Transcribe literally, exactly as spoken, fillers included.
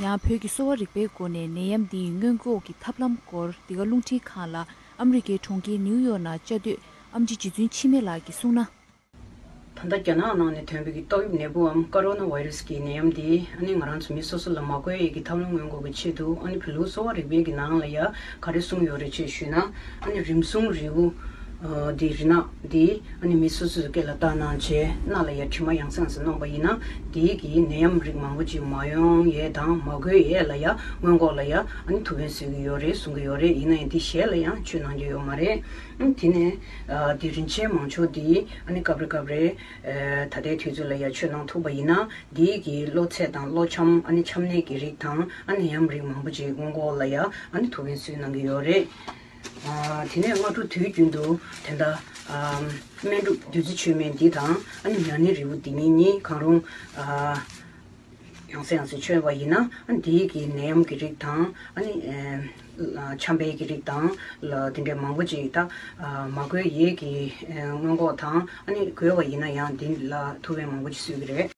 ཡང་བོད་ཀྱི་གསོ་བ་རིག་པའི་སྒོ་ནས་ནད་ཡམས་འདི་ཡི་སྔོན་འགོག་གི་ཐབས་ལམ་སྐོར་འདི་ག་རླུང་འཕྲིན་ཁང་ལ་ཨ་མི་རི་ཀའི་གྲོང་ཁྱེར་ནིའུ་ཡོག་ནང་བཅའ་སྡོད་ཨེམ་ཆི་རྗེ་བཙུན་འཆི་མེད་ལགས་ཀྱིས་གསུངས་ན། ད་ལྟ་རྒྱ་ནག་ནང་ནས་ཐོན་པའི་གི་ཏོག་དབྱིབས་ནད་འབུའམ་ཀ་རོ་ན་བྷའི་རུ་སི་གི་ནད་ཡམས་འདི་ཨ་ནི་ང་རང་ཚོ་མི་སོ་སོ་ལ་མ་འགོས་ཡས་ཀྱི་ཐབས་ལམ་སྔོན་འགོག་གི་ཆེད་དུ་ཨ་ནི་བོད་ལུགས་གསོ་བ་རིག་པའི་གི་ནང་ལ་ཡ་ག་རེ་གསུངས་ཡོད་རེད་ཅེས་ཞུས་ན། ཨ་ནི་རིམས་སྲུང་རིལ་བུ་འདི་རིལ་ནག་འདི་ཨ་ནི་མི་སོ་སོའི་སྐེ་ལ་བཏགས་གནང་བྱས་སྣ་ལ་ཡ་དྲི་མ་ཡང་སེ་ཡང་སེ་གནོན་པ་ཡིན་ན་འདིའི་གི་ནད་ཡམས་རིགས་མང་པོ་ཅིག་མ་ཡོང་ཡས་དང་མ་འགོས་ཡས་ལ་ཡ་སྔོན་འགོག་ལ་ཡ་ཨ་ནི་ཐུགས་ཕན་གསོས་ཀྱི་ཡོད་རེད་གསུང་གི་ཡོད་རེད། ཡིན་ན་ཡང་འདི་གཞན་ལ་ཡང་བཅོས་གནང་རྒྱུ་ཡོད་མ་རེད། ཨ་ནི་དེ་ནས་འདི་རིན་ཆེན་མང་ཆོག་འདི་ཨ་ནི་སྐབས་རེ་སྐབས་རེ་ད་ལྟའི་དུས་ཚོད་ལ་ཡ་བཅོས་གནང་ཐུབ་པ་ཡིན་ན། འདིའི་གི་གློ་ཚད་དང་གློ་ཆམ་ཨ་ནི་ཆམ་ནད་ཀྱི་རིགས་དང་ཨ་ནི་ནད་ཡམས་རིགས་མང་པོ་ཅིག་སྔོན་འགོག་ལ་ཡ་ཨ་ནི་ཐུགས་ཕན་གསོས་གནང་གི་ཡོད་རེད། ཨ་དེ་ནས་སྔ་དྲོ་དུས་རྒྱུན་དུ་དེ་འདྲ་ཨ་སྨན་སྒྲུབ་བདུད་རྩི་མཆོད་སྨན་འདི་དང་ཨ་ནི་ཉ་ནི་རིལ་བུ་འདི་གཉིས་གཉིས་གང་རུང་ཨ་ཡང་སེ་ཡང་སེ་མཆོད་པ་ཡིན་ན་ཨ་ནི་འདིའི་གི་ནད་ཡམས་ཀྱི་རིགས་དང་ཨ་ནི་ཨ་ཆམ་པའི་གི་རིགས་དང་ལ་དེ་འདྲའི་མང་པོ་ཅིག་ད་ཨ་མ་འགོས་ཡས་ཀྱི་ཨ་སྔོན་འགོག་དང་ཨ་ནི་འགོས་པ་ཡིན་ན་ཡང་འདི་ལ་ཐུགས་ཕན་མང་པོ་ཅིག་གསོས་ཀྱི་རེད།